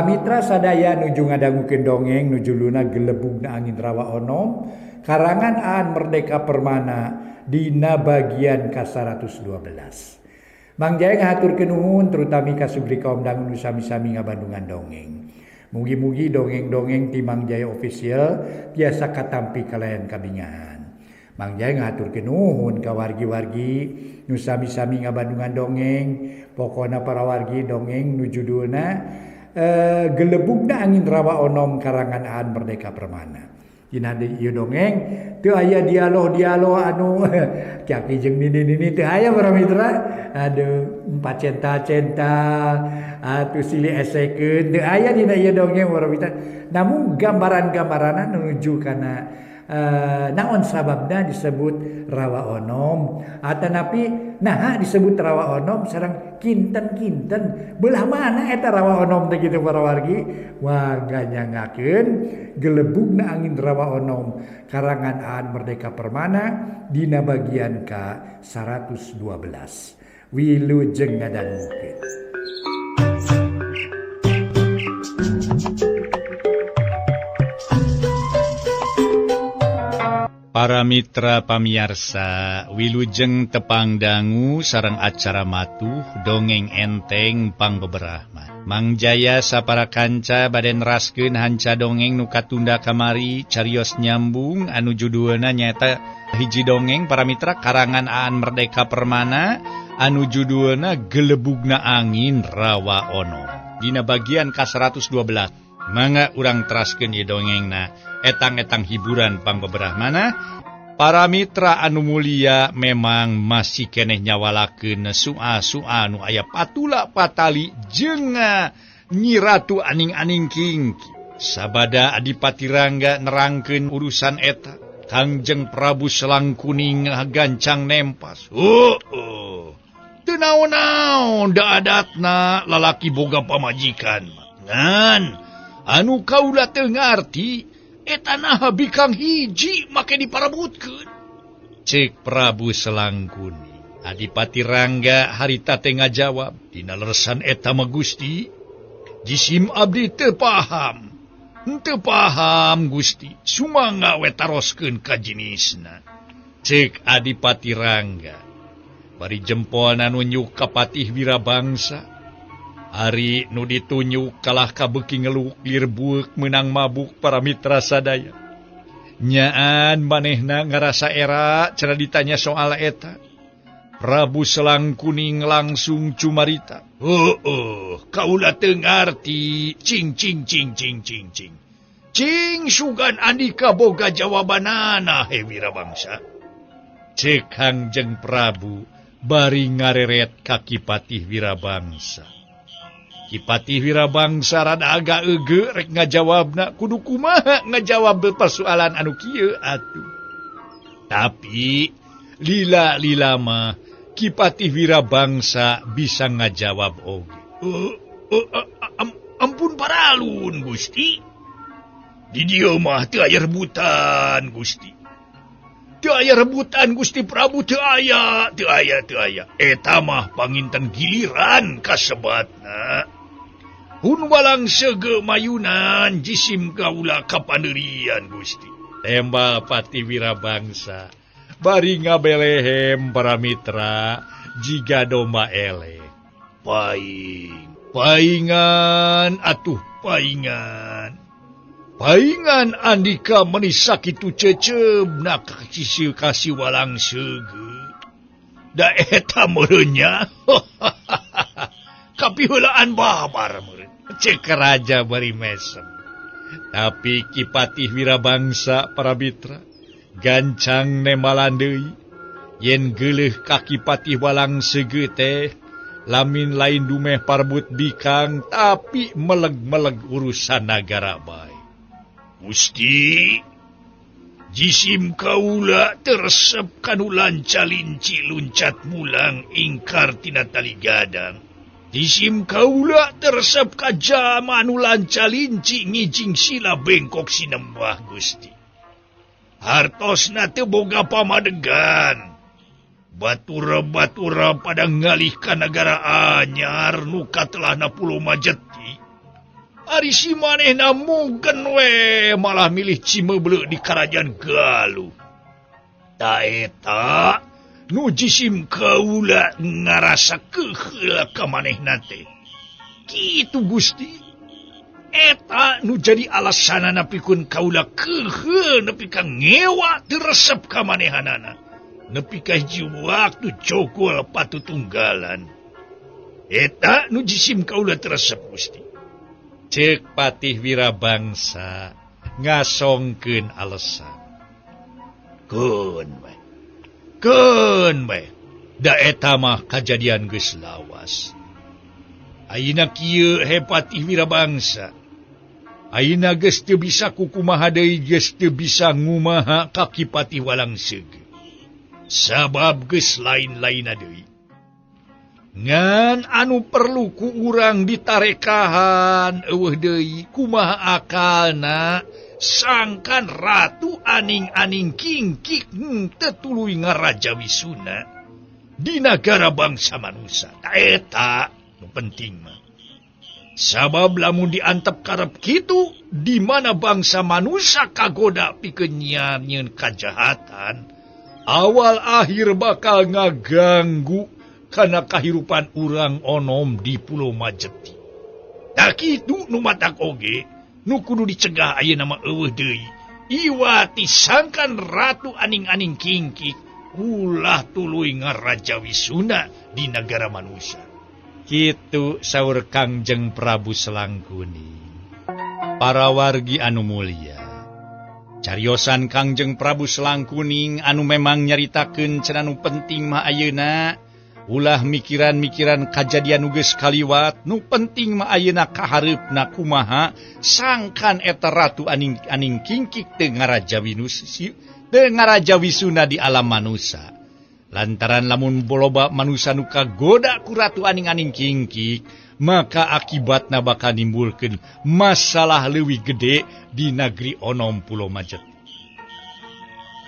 Para mitra sadaya nuju ngadangukeun dongeng nu judulna Gelebugna Angin Rawa Onom karangan Aan Merdeka Permana dina bagian ka-112. Mang Jaya ngahaturkeun nuhun terutami ka Sugri kaum dangu nu sami-sami ngabandungan dongeng. Mugi-mugi dongeng-dongeng ti Mang Jaya Official tiasa katampi kalayan kabingahan. Mang Jaya ngahaturkeun nuhun ka wargi-wargi nu sami-sami ngabandungan dongeng. Pokona para wargi dongeng nu judulna Gelebugna Angin Rawa Onom karangan Aan Merdeka Permana. Dina ieu dongeng teu aya dialog-dialog anu ki jeung nini-nini teu aya para mitra. Aduh, empat cental-cental atuh silih esekeun teu aya dina ieu dongeng para mitra. Namun gambaran-gambaranna menuju kana naon sababna disebut Rawa Onom atanapi nah disebut Rawa Onom sareng kinten-kinten belah mana eta Rawa Onom teh kitu para wargi. Wah, ganyangakeun Gelebugna Angin Rawa Onom karangan Aan Merdeka Permana dina bagian ka 112. Wilujeng ngadangukeun. Para mitra pamiarsa, wilujeng tepang dangu sareng acara matuh dongeng enteng pangbeberahman. Mang Jaya sapara kanca bade neraskeun hanca dongeng nu katunda kamari carios nyambung anu judulna nyaeta hiji dongeng para mitra karangan Aan Merdeka Permana anu judulna Gelebugna Angin Rawa Onom. Dina bagian ka-112. Mangga urang teraskeun ieu dongengna etang-etang hiburan pangbeberahmana. Para mitra anu mulia memang masih keneh nyawalakeun sua-sua nu aya patula patali jeung Nyi Ratu aning-aning kingki. Sabada Adipati Rangga nerangkeun urusan eta, Kangjeng Prabu Selang Kuning gancang nempas. Oh, teu naon-naon da adatna lalaki boga pamajikan. Ngan anu kaula teu ngarti eta naha bikang hiji make diparebutkeun. Cek Prabu Selang Kuning. Adipati Rangga harita teh ngajawab, dina leresan eta mah Gusti, jisim abdi teu paham. Teu paham Gusti, sumangga we taroskeun ka jinisna. Cek Adipati Rangga. Bari jempolna nunjuk ka Patih Wirabangsa. Ari nu ditunjuk kalah kabeuki ngeluk lir bueuk meunang mabuk para mitra sadaya. Nyaan manehna ngarasa era cara ditanya soal eta. Prabu Selang Kuning langsung cumarita. Oh, kaula teu ngarti. Cing cing cing cing cing cing. Cing sugan andika boga jawabanana he Wirabangsa. Cek Kangjeng Prabu bari ngareret ka Ki Patih Wirabangsa. Ki Patih Wirabangsa rada agak euge rek ngajawabna kudu kumaha ngajawab persoalan anu kieu atuh. Tapi lila-lila mah Ki Patih Wirabangsa bisa ngajawab oge. Ampun paralun Gusti. Di dieu mah teu aya rebutan Gusti. Teu aya rebutan Gusti Prabu teu aya, teu aya, teu aya. Eta mah panginten giliran kasebatna. Hun walang sege mayunan jisim kaula kapandeurian Gusti. Tembal Patih Wirabangsa bari ngabelehem para mitra jiga domba eleh. Paing, paingan atuh paingan. Paingan andika meni sakitu ceceubna ka si walang sege. Da eta meureun nya. Kapiheulaan babar meureun. Cek raja bari mesem. Tapi Ki Patih Wirabangsa para mitra gancang nembalan deui yen geuleuh ka Ki Patih Walang Sege teh lamin lain dumeh parbut bikang tapi meleg-meleg urusan nagara bae. Gusti, jisim kaula teresep kanu lanca linci luncat mulang ingkar tina tali gadang. Jisim kaula teresep ka jalma anu lanca linci ngijing sila bengkok sinembah Gusti. Hartosna teu boga pamadegan. Batura-batura pada ngalih ka nagara anyar nu katelahna Pulau Majeti. Ari si manehna mugen we malah milih cimebleu di Karajaan Galuh. Ta eta nu jisim kaula ngarasa keheula ka manehna teh. Kitu Gusti. Eta nu jadi alasanana pikeun kaula keheul nepi ka ngewa teu resep ka manehanana. Nepi ka hiji waktu cokol patutunggalan. Eta nu jisim kaula teu resep Gusti. Cek Patih Wirabangsa ngasongkeun alesan. Keun we. Keun we. Da eta mah kajadian geus lawas. Ayeuna kieu he Patih Wirabangsa. Ayeuna geus teu bisa kukumaha deui, geus teu bisa ngumaha ka Ki Patih Walangseug. Sabab geus lain-lainna deui. Ngan anu perlu ku urang ditarekahan eueuh deui kumaha akalna sangkan ratu aning-aning kingkik teu tuluy ngaraja wisuna di nagara bangsa manusa. Ta eta nu penting mah. Sabab lamun diantep karep kitu di mana bangsa manusa kagoda pikeun nyieun kajahatan, awal akhir bakal ngaganggu kana kahirupan urang onom di Pulau Majeti. Tah kitu nu matak oge nu kudu dicegah ayeuna mah eueuh deui. Iwati sangkan ratu aning-aning kingkik ulah tuluy ngaraja wisuna di nagara manusia. Kitu saur Kangjeng Prabu Selangkuni. Para wargi anu mulia, cariosan Kangjeng Prabu Selangkuning anu memang nyaritakeun cenah nu penting mah ayeuna ulah mikiran-mikiran kajadian nu geus kaliwat, nu penting mah ayeuna kahareupna kumaha sangkan eta ratu aning-aning kingkik teu ngaraja teu ngaraja wisuna di alam manusa. Lantaran lamun loba manusa nu kagoda ku ratu aning-aning kingkik, maka akibatna bakal nimbulkeun masalah leuwih gede di nagri onom Pulau Majeti.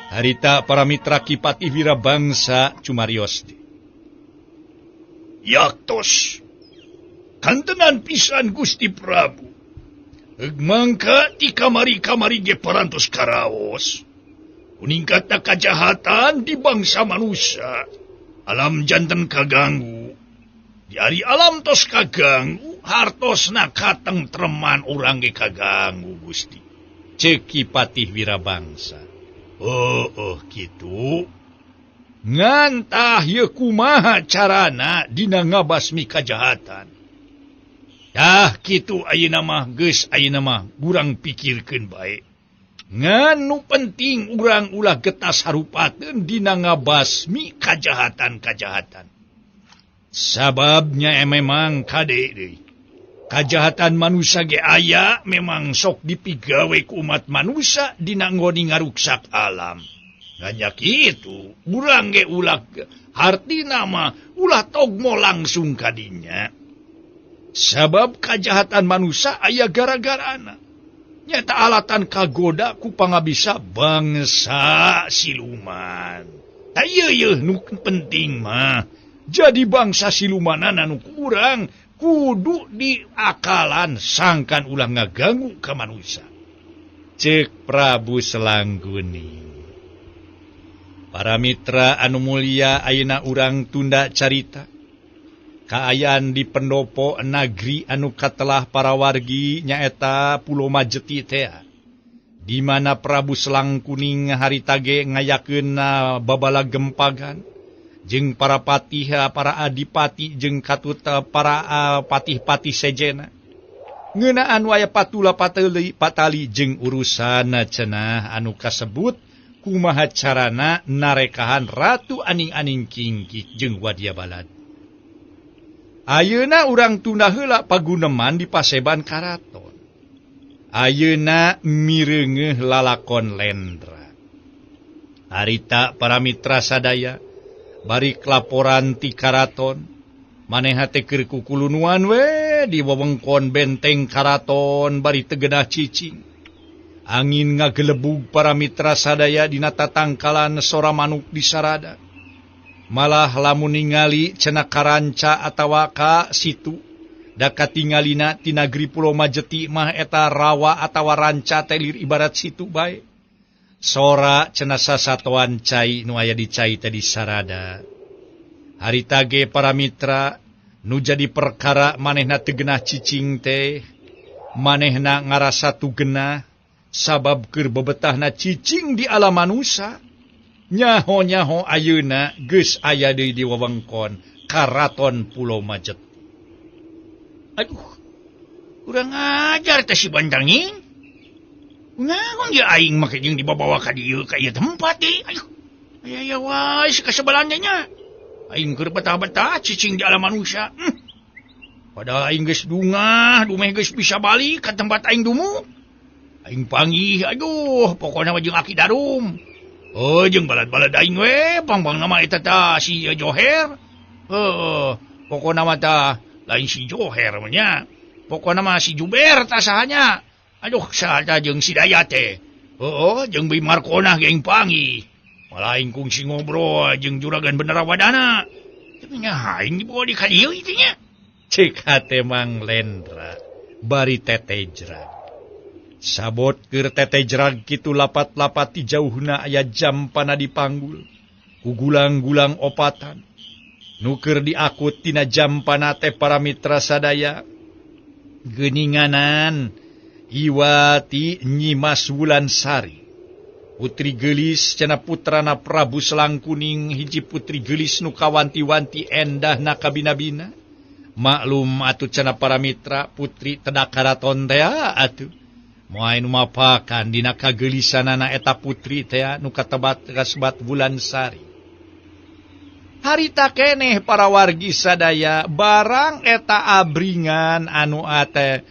Harita para mitra Ki Patih Wirabangsa cumarios. Yaktos kantenan pisan Gusti Prabu. Mangka ti kamari-kamari ge parantos karaos. Kuningkatna kajahatan di bangsa manusia. Alam janten kaganggu. Di ari alam tos kaganggu, hartosna katengtreman urang ge kaganggu Gusti. Ceuk Ki Patih Wirabangsa. Oh, kitu. Ngan tah ieu kumaha carana dina ngabasmi kajahatan. Tah kitu ayeuna mah geus ayeuna mah urang pikirkeun bae. Ngan nu penting urang ulah getas harupateun dina ngabasmi kajahatan-kajahatan. Sababnya memang kade deui. Kajahatan manusia ge aya memang sok dipigawe ku umat manusia dina nggoni ngaruksak alam. Nanya kitu, urang ge ulah hartina mah ulah togmo langsung kadinya. Sabab kajahatan manusia aya gara-garana. Nyata alatan kagoda ku pangabisa bangsa siluman. Ta ieu yeuh nu penting mah. Jadi bangsa silumanana nu kurang kudu diakalan sangkan ulah ngaganggu ka manusia. Ceuk Prabu Selangkuni. Para mitra anu mulia ayeuna urang tunda carita. Kaayaan di pendopo nagri anu katelah para wargi nyaeta Pulau Majeti tea. Di mana Prabu Selangkuning harita ge ngayakeun babala gempagan jeung para patih, para adipati jeung katuta para patih-patih sejena. Ngeunaan waya patula patali, patali jeung urusan cenah anu kasebut kumaha carana narekahan ratu aning-aning kingkik jeung Wadya Balad. Ayeuna urang tunda heula paguneman di Paseban Karaton. Ayeuna mireungeuh lalakon lendra. Harita para mitra sadaya bari laporan ti karaton, maneha teh keur kukulunuan we di wewengkon benteng karaton bari teu genah cicing. Angin ngagelebug para mitra sadaya dina tatangkalan sora manuk di sarada. Malah lamun ningali cenah karanca atawa ka situ Da katingalina ti nagri Pulau Majeti mah eta rawa atawa ranca teh lir ibarat situ bae. Sora cenah sasatoan cai nu aya di cai teh disarada. Harita ge para mitra nu jadi perkara manehna teu genah cicing teh, manehna ngarasa tu genah sabab keur bebetahna cicing di alam manusa. Nyaho-nyaho ayeuna geus aya deui di wewengkon Karaton Pulau Majeti. Aduh, kurang ajar teh si Bantangin. Kunaon dia aing make jeung dibawa ka dieu ka ieu tempat deui. Aduh, aya wae kasebelan nya. Aing keur betah-betah cicing di alam manusia. Padahal aing geus dungah, dumeh geus bisa balik ka tempat aing dumu. Aing panggih, aduh, pokona mah jeung Aki Darum. Oh, jeung balad-balad aing we, pang-pang nama eta tah si Joher. Heuh, pokona mah tah lain si Joher mah nya. Pokona mah si Juber tah sahanya. Aduh, saha tah jeung si Dayat teh. Heuh, jeung Bi Markonah ge aing panggih. Malah aing kungsi ngobrol jeung Juragan Bendara Wadana. Tapi nya aing dibawa di ka dieu ieu nya. Cek hate Mang Lendra bari tetejrag. Sabot keur tetejrag kitu lapat-lapat ti jauhna aya jampana dipanggul. Ku gulang-gulang opatan. Nu keur diakut tina jampana teh para mitra sadaya. Geuninganan Iwati Nyimas Wulansari. Putri geulis cenah putrana Prabu Selangkuning hiji putri geulis nu kawanti-wanti endahna kabina-bina. Maklum atuh cenah para mitra putri tedak karaton teh atuh. Moal nu mapakan dina kageulisanana eta putri teh nu katebat kasebat Wulansari. Harita keneh para wargi sadaya barang eta abringan anu ate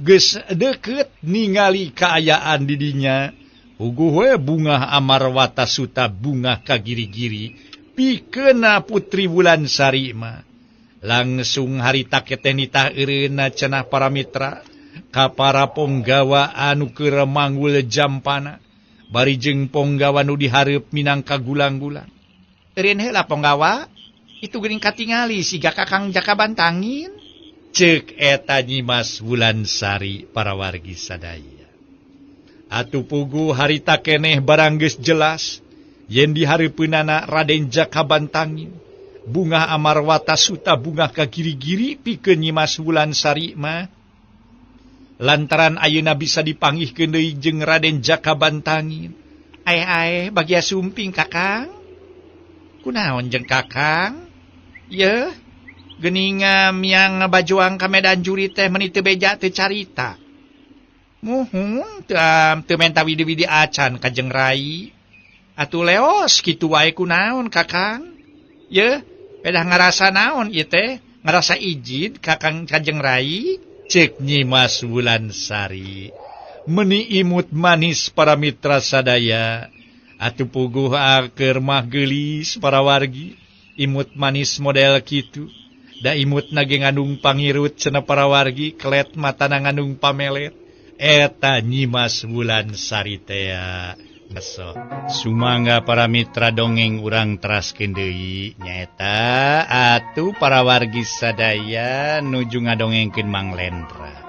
geus deukeut ningali kaayaan di dinya. Puguh we bungah Amarwata Suta bungah ka giri-giri pikeuna putri Wulansari mah. Langsung harita keteh nitah eureunna cenah para mitra ka para ponggawa anu keur manggul jampana bari jeung ponggawa nu dihareup minangka gulang-gulang. Eureun heula ponggawa, itu geuning katingali siga Kakang Jaka Bantangin. Ceuk eta Nyimas Wulansari para wargi sadaya. Atuh puguh harita keneh barang geus jelas yen dihareupeunana Raden Jaka Bantangin. Bungah Amarwata Suta bungah ka giri-giri pikeun Nyimas Wulansari mah. Lantaran ayeuna bisa dipanggihkeun deui jeung Raden Jaka Bantangin. Ae-ae bagia sumping Kakang. Kunaon jeung Kakang? Yeuh, geuning miang bajuang ka Medan Juri teh meuni teu beja teu carita. Muhun teu menta widi-widi acan ka jeung Rai. Atuh leos kitu wae kunaon Kakang? Yeuh, pedah ngarasa naon ieu teh? Ngarasa ijid Kakang ka jeung Rai? Cek Nyimas Wulansari. Meni imut manis para mitra sadaya. Atuh puguh keur mah geulis para wargi. Imut manis model kitu. Da imutna ge ngandung pangirut cenah para wargi, kelet matana ngandung pamelet. Eta Nyimas Wulansari tea. So, sumangga para mitra dongeng urang teraskeun deui nyaeta atuh para wargi sadaya nuju ngadongengkeun Mang Lendra.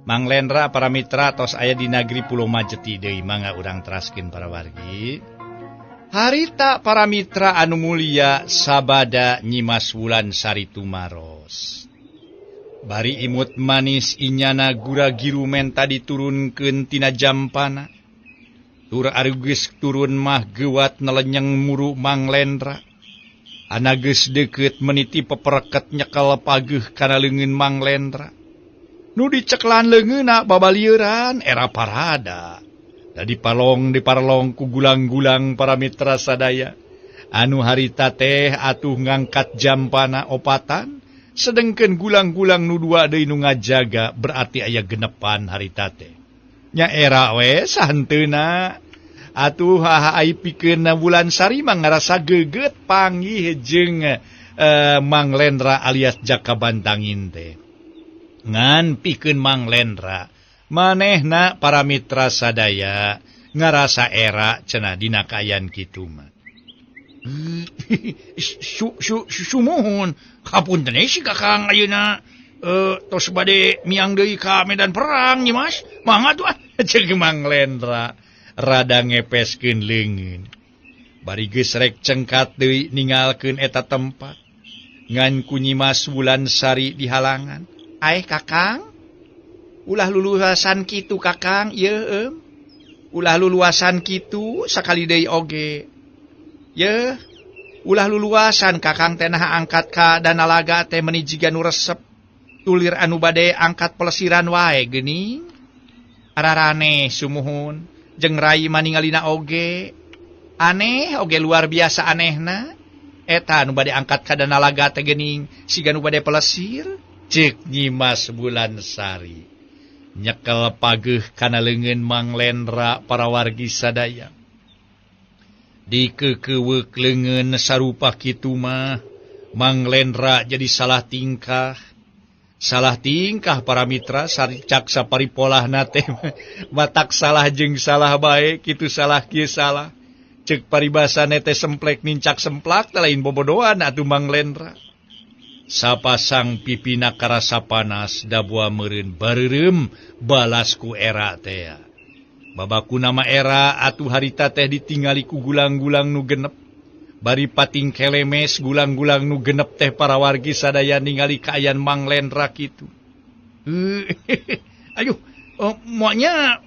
Mang Lendra para mitra tos aya di nagri Pulau Majeti deui mangga urang teraskeun para wargi. Harita para mitra anu mulia sabada Nyimas Wulansari tumaros. Bari imut manis inyana gura-giru menta diturunkeun tina jampana. Tur arugeus turun mah geuwat nelenyeng muru Mang Lendra. Ana geus deukeut meniti pepereket nyekel pageuh kana leungeun Mang Lendra. Nu diceklan leungeunna babalieuran era parada. Da dipalong diparlong ku gulang-gulang para mitra sadaya. Anu harita teh atuh ngangkat jampana opatan, sedengkeun gulang-gulang nu dua deui nu ngajaga berarti aya genepan harita teh. Nya era we sahenteuna atuh hahaai pikeun Wulansari mah ngarasa geugeut panggih jeung Mang Lendra alias Jaka Bantangin teh. Ngan pikeun Mang Lendra manehna para mitra sadaya ngarasa era cenah dina kaayaan kitu mah. Sumuhun hapunten si Kakang ayeuna tos bade miang deui ka medan perang Nyi Mas. Mangga tuh ah ceuk Mang Lendra rada ngepeskeun leungeun. Bari geus rek cengkat deui ninggalkeun eta tempat. Ngan ku Nyi Mas Wulansari dihalangan. Aeh Kakang, ulah luluasan kitu Kakang ieu ulah luluasan kitu sakali deui oge. Yeuh, ulah luluasan Kakang teh naha angkat ka Danalaga teh meuni jiga nu resep. Tulir anu bade angkat pelesiran wae geuning. Araraneh sumuhun jeung rai maningalina oge. Aneh oge luar biasa anehna. Eta anu bade angkat ka Danalaga teh geuning siga nu bade pelesir. Ceuk Nyi Mas Wulansari. Nyekel pageuh kana leungeun Mang Lendra para wargi sadaya. Dikekewek leungeun sarupa kitu mah Mang Lendra jadi salah tingkah. Salah tingkah para mitra cak saparipolah teh matak salah jeung salah bae kitu salah kieu salah. Ceuk paribasana teh semplek nincak semplak teh lain bobodoan atuh Mang Lendra. Sapasang pipina karasa panas dabua meureun bareureum balas ku era teh. Babaku nama era atuh harita teh ditingali ku gulang-gulang nu genep. Bari pating kelemes gulang-gulang nu genep teh para wargi sadaya ningali kaayaan Mang Lendra kitu. Aduh, moanya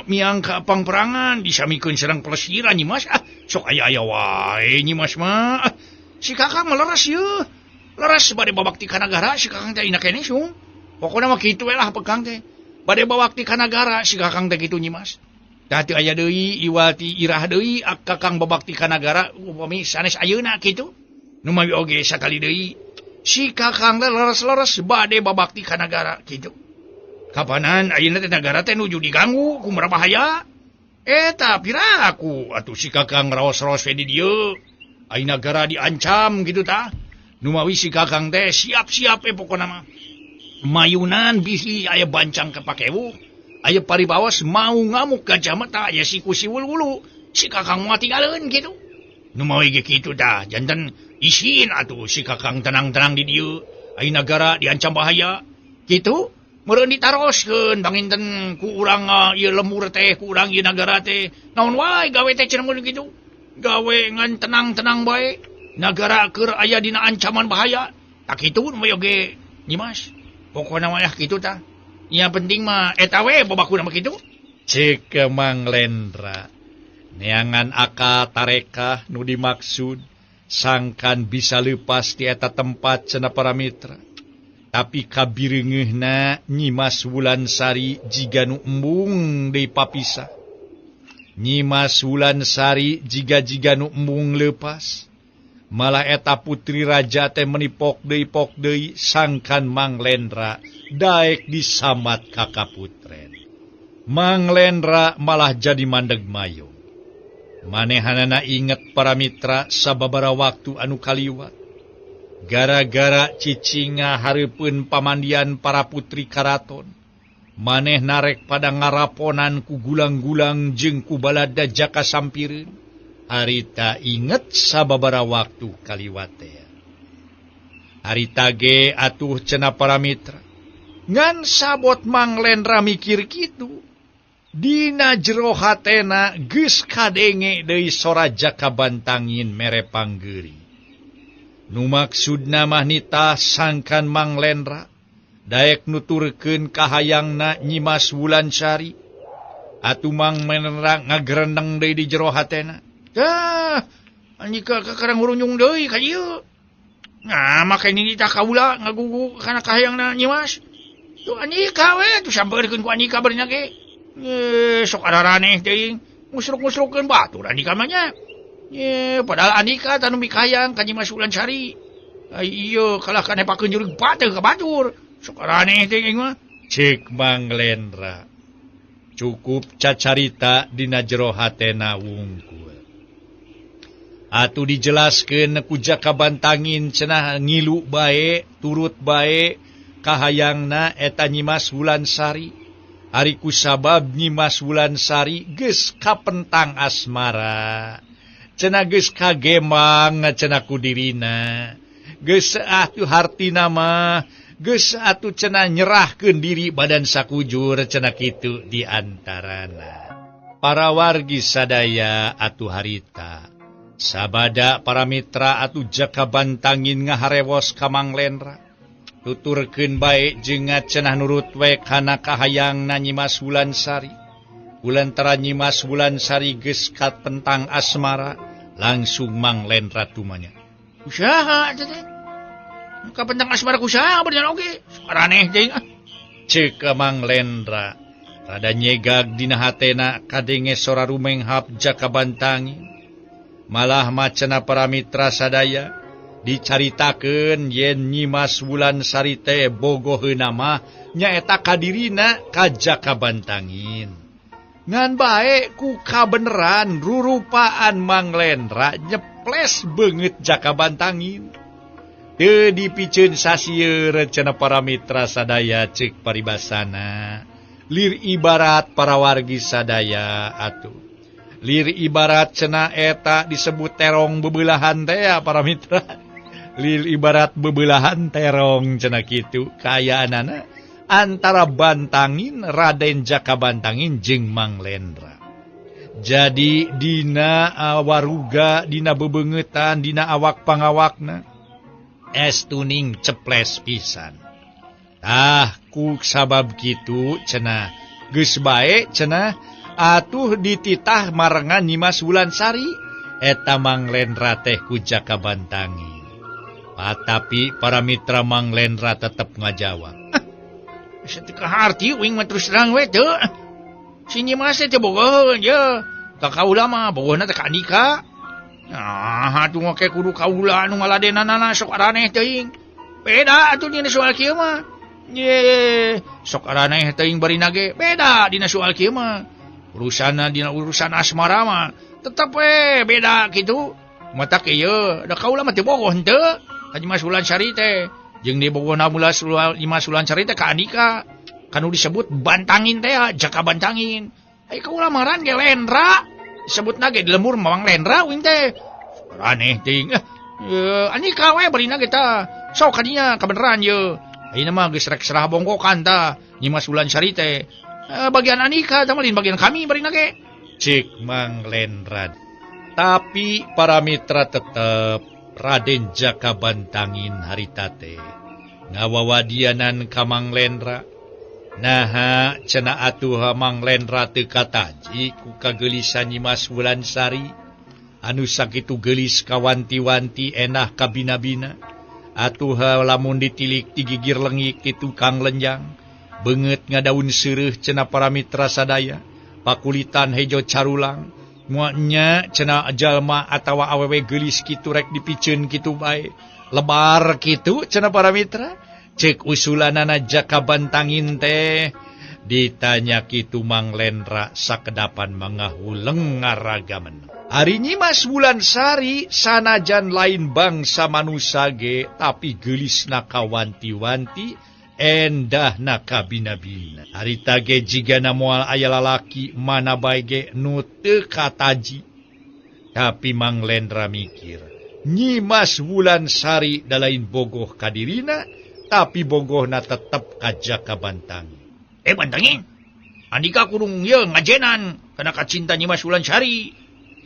miang ka pangperangan disamikeun sareng pelesiran Nyi Mas. Ah, sok aya-aya wae Nyi Mas mah. Ah, si Kakang mah leres yeuh. Leres bade babakti ka nagara si Kakang teh ina keneh sung. Pokona mah kitu we lah pekang teh. Bade babakti ka nagara si Kakang teh kitu Nyi Mas. Tah teu aya deui iwati irah deui Kakang babakti ka nagara upami sanes ayeuna kitu. Nu mawi oge sakali deui si Kakang teh leres-leres bade babakti ka nagara kitu. Kapanan ayeuna teh nagara teh nuju diganggu ku bahaya. Eta piraku atuh si Kakang raos-raos we di dieu. Ai nagara diancam kitu tah. Nu mawi si Kakang teh siap-siap pokona mah. Mayunan bisi aya bancang ka pakewu. Aya paribawas mau ngamuk gajah mata aya siku siwul wulu si Kakang moal tinggalin gitu. Nu mawi ge kitu tah janten isin atuh si Kakang tenang-tenang di dieu. Ai nagara diancam bahaya kitu meureun ditaroskeun banginten ku urang ieu lemur teh ku urang ieu nagara teh naon wae gawe teh cenah mun kitu. Gawe ngan tenang-tenang bae nagara keur aya dina ancaman bahaya. Tak kitu nu mawi oge Nyi Mas. Pokona mah kitu tah. Yang penting mah eta we babakuna mah kitu. Ceuk Mang Lendra. Neangan akal tarekah nu dimaksud sangkan bisa leupas ti eta tempat cenah para mitra. Tapi kabireungeuhna Nyi Mas Wulansari jiga nu embung deui papisah. Nyi Mas Wulansari jiga-jiga nu embung leupas. Malah eta putri raja teh menipok deui sangkan Mang Lendra daek disamat ka kaputren. Mang Lendra malah jadi mandeg mayong. Manehanana inget para mitra sababara waktu anu kaliwat. Gara-gara cicinga hareupeun pamandian para putri karaton. Maneh narek pada ngaraponan ku gulang-gulang jeung ku balada jaka sampireun. Harita inget sababara waktu kaliwat teh. Harita ge atuh cenah para mitra. Ngan sabot Mang Lendra mikir kitu. Dina jero hatena geus kadenge deui sora Jaka Bantangin mere panggeuring. Nu maksudna mah nitah sangkan Mang Lendra daek nuturkeun kahayangna Nyi Mas Wulansari. Atuh Mang Lendra ngagereneng deui di jero hatena. Tah, andika kakarang hurunyung deui ka ieu. Nah, make nitah kaula ngagugu kana kahayangna Nyi Mas. Tuh andika we tuh sampeurkeun ku andika barina ge. Sok araraneh teuing, musruk-musrukeun batur andika mah nya. Padahal andika tanu mikahayang ka Nyi Mas Wulansari. Ai ieu kalah ka nepakeun jurig pateuh ka batur. Sok araraneh teuing mah. Ceuk Mang Lendra. Cukup cacarita dina jero hatena wungkul. Atuh dijelaskeun ku Jaka Bantangin cenah ngilu bae, turut bae kahayangna eta Nyi Mas Wulansari. Ari ku sabab Nyi Mas Wulansari geus kapentang asmara. Cenah geus kagemang cenah ku dirina. Geus atuh hartina mah geus atuh cenah nyerahkeun diri badan sakujur cenah kitu di antarana. Para wargi sadaya atuh harita. Sabada para mitra atuh Jaka Bantangin ngaharewos ka Mang Lendra. Tuturkeun bae jeung cenah nurut we kana kahayangna Nyimas Wulansari. Kulantara Nyimas Wulansari geus katentang asmara, langsung Mang Lendra tumanya. Kusaha teh? Kapentang asmara kusaha bener oge. Araneh teh. Ceuk Mang Lendra. Rada nyegag dina hatena kadenge sora rumenghap Jaka Bantangin. Malah macena para mitra sadaya dicaritakeun yen Nyimas Wulansari teh bogoheuna mah nyaeta kadirina ka Jaka Bantangin. Ngan bae ku kabeneran rurupaan Mang Lendra nyeples beungeut Jaka Bantangin. Teu dipiceun sasieur cenah para mitra sadaya ceuk paribasana. Lir ibarat para wargi sadaya atuh. Lir ibarat cenah eta disebut terong bebelahan teh ya para mitra. Lir ibarat bebelahan terong cenah kitu kaayaanana antara Bantangin Raden Jaka Bantangin jeung Mang Lendra. Jadi dina waruga dina bebeungeutan dina awak pangawakna es tuning ceples pisan. Tah ku sabab kitu cenah geus bae cenah atuh dititah marengan Nyimas Wulansari eta Mang Lendra teh ku Jaka Bantangin. Patapi para mitra Mang Lendra tetep ngajawab. Teu kaharti uing mah terus terang we teu. Si Nyimas teh bogoheun ye. Ka kaula mah bogohna teh ka Andika. Nah, atuh make kudu kaula anu ngaladenanana sok araneh teuing. Beda atuh dina soal kieu mah. Ye, sok araneh teuing barina ge beda dina soal kieu mah. Urusanna dina urusan asmara mah tetep we beda kitu. Matak ieu da kaula mah teu bogoh henteu. Ka Nyimas Wulansari teh jeung di bogohna Nyimas Wulansari teh ka Andika. Kanu disebut Bantangin teh Jaka Bantangin. Ai kaula mah ngaran ge Lendra. Disebutna ge di lembur Mang Lendra uing teh. Aneh teuing. Andika we barina ge tah. Sok kadinya kabeneran ye. Ayeuna mah geus rek serah bongkokan tah Nyimas Wulansari teh. Bagian Andika tah mah lain bagian kami barina ge. Cek Mang Lendra. Tapi para mitra tetep Raden Jaka Bantangin harita teh ngawawadianan ka Mang Lendra. Naha cenah atuh Mang Lendra teu kataji ku kageulisan Nyimas Wulansari anu sakitu geulis kawanti-wanti enah kabina-bina. Atuh lamun ditilik ti gigir lengik ti tukang lenjang beungeut ngadaun seureuh cenah para mitra sadaya pakulitan hejo carulang muanya cenah jalma atawa awewe geulis kitu rek dipiceun kitu bae lebar kitu cenah para mitra. Cek usulanana Jaka Bantangin teh ditanya kitu Mang Lendra sakedapan mangahuleng ngaragamen. Ari Nyimas Wulansari sanajan lain bangsa manusa ge tapi geulisna kawanti-wanti endahna kabina-bina. Harita ge jigana moal aya lalaki mana bae ge nu teu kataji. Tapi Mang Lendra mikir, Nyimas Wulansari da lain bogoh kadirina tapi bogohna tetep ka Jaka Bantangin. Bantangin, Andika kudu ieu ngajenan kana kacinta Nyimas Wulansari.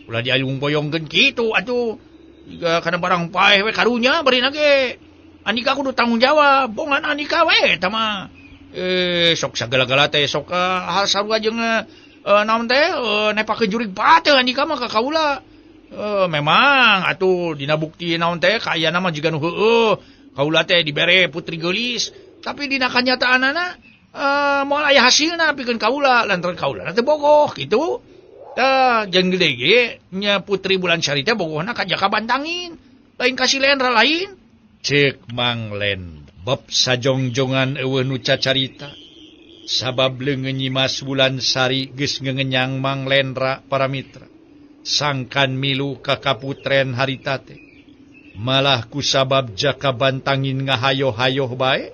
Ulah diayung boyongkeun kitu atuh. Jiga kana barang paeh we karunya barina ge. Andika kudu tanggung jawab, bongan Andika we eta mah. Sok sagala-gala teh sok hal sarua jeung naon teh nepakeun jurig pateuh Andika mah ka kaula. Memang atuh dina bukti naon teh kaayana mah jiga nu heueuh. Kaula teh dibere putri geulis, tapi dina kanyataanana moal aya hasilna pikeun kaula lantaran kaula teh bogoh kitu. Tah jeung gede ge nya putri Wulansari teh bogohna ka Jaka Bantangin, lain ka si Lendra lain. Cek Mang Lendra bab sajongjongan eueuh nu cacarita. Sabab leungeun Nyimas Wulansari geus ngengenyang Mang Lendra para mitra. Sangkan milu ka kaputren harita teh. Malah ku sabab Jaka Bantangin ngahayoh-hayoh bae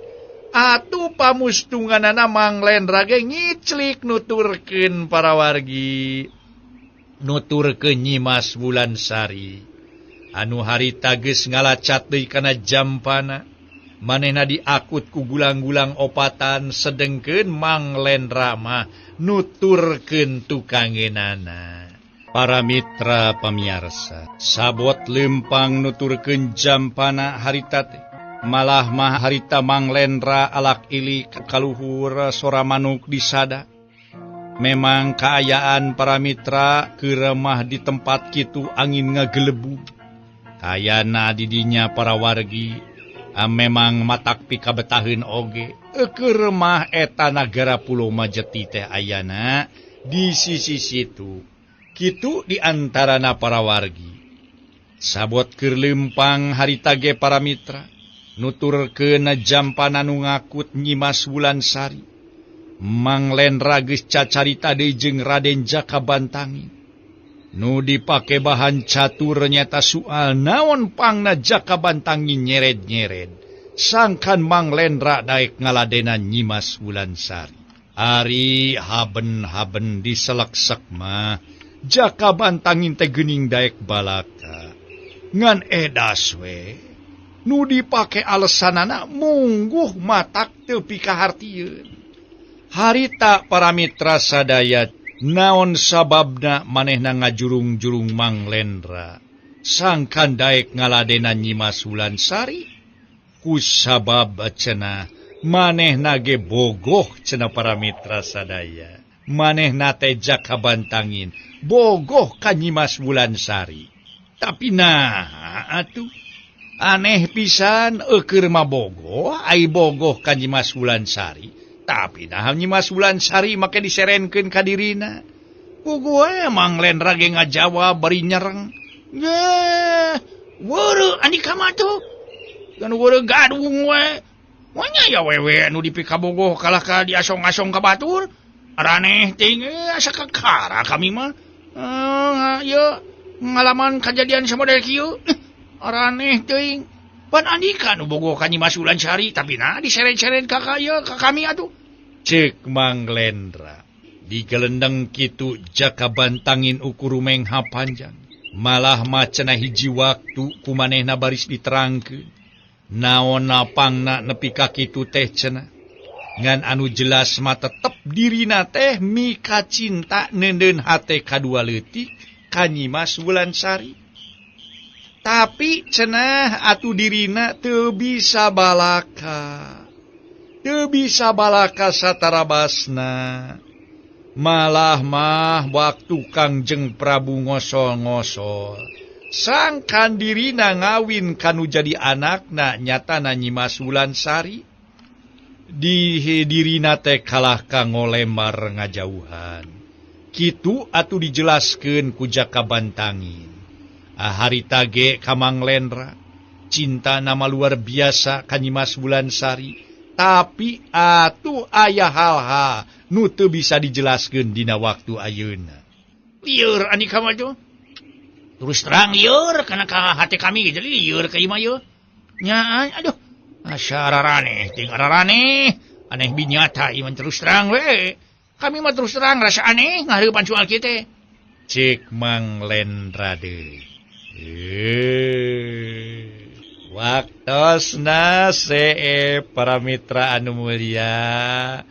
atuh pamustunganana Mang Lendra ge ngiclik nuturkeun para wargi. Nuturkeun Nyimas Wulansari anu harita geus ngalacat deui kana jampana manehna diakut ku gulang-gulang opatan sedengkeun Mang Lendra mah nuturkeun tukangeunana. Para mitra pamiarsa, sabot lempang nuturkeun jampana harita teh malah mah harita Mang Lendra alak ilik kaluhur sora manuk disada. Memang kaayaan para mitra keur mah di tempat kitu angin ngagelebu. Kayana didinya para wargi memang matak pikabetaheun oge. Keur mah eta nagara Pulau Majeti teh ayana di sisi situ. Kitu diantarana para wargi. Sabot keur lempang harita ge para mitra nuturkeun jampana nu ngakut Nyimas Wulansari. Mang Lendra geus cacarita deui jeung Raden Jaka Bantangin. Nu dipake bahan catur nyata soal naon pangna Jaka Bantangin nyered-nyered. Sangkan Mang Lendra daek ngaladenan Nyimas Wulansari. Ari haben-haben diseleksek mah Jaka Bantangin teh geuning daek balaka. Ngan edas we nu dipake alesanana mungguh matak teu pikahartieun. Harita para mitra sadaya naon sababna manehna ngajurung-jurung Mang Lendra sangkan daek ngaladenan Nyimas Wulansari ku sabab cenah manehna ge bogoh cenah para mitra sadaya. Manehna teh Jaka Bantangin bogoh ka Nyimas Wulansari. Tapi nah atuh aneh pisan eukeur mah bogoh ai bogoh ka Nyimas Wulansari. Tapi nah Nyimas Wulansari make diserenkeun ka dirina. Puguh we Mang Lendra ge ngajawab bari nyereng. Ye, weureuh andika mah tuh. Kan weureuh gadung we. Monya ya wewe nu dipikabogoh kalah ka diasong-asong ka batur. Araneh ting asa kakara kami mah. Ye ngalaman kajadian samodel kieu. Araneh teuing. Pan andika nu bogoh ka Nyimas Wulansari tapi nah diseret-seret ka ka ka kami atuh. Ceuk Mang Lendra. Digelendeng kitu Jaka Bantangin ukur mengha panjang. Malah mah cenah hiji waktu ku manehna baris diterangkeun. Naon napangna nepi ka kitu teh cenah. Ngan anu jelas mah tetep dirina teh mika cinta neundeun hate kadua leutik ka Nyimas Wulansari. Tapi cenah atuh dirina teu bisa balaka. Teu bisa balaka satarabasna. Malah mah waktu Kangjeng Prabu ngosol-ngosol. Sangkan dirina ngawin kanu jadi anakna nyatana Nyimas Wulansari. Di dirina teh kalah ka ngolemar ngajauhan. Kitu atuh dijelaskeun ku Jaka Bantangin. Harita ge ka Mang Lendra cinta nama luar biasa ka Nyimas Wulansari, tapi atuh aya hal-hal nu teu bisa dijelaskeun dina waktu ayeuna. Lieur andika mah tuh. Terus terang lieur kana ka hate kami jadi lieur ka ieu mah yeuh. Nya aduh asa araraneh ting araraneh aneh binyata ieu terus terang we. Kami mah terus terang rasa aneh ngahareupan soal kieu teh. Cek Mang Lendra deui. Waktosna see para mitra anu mulia.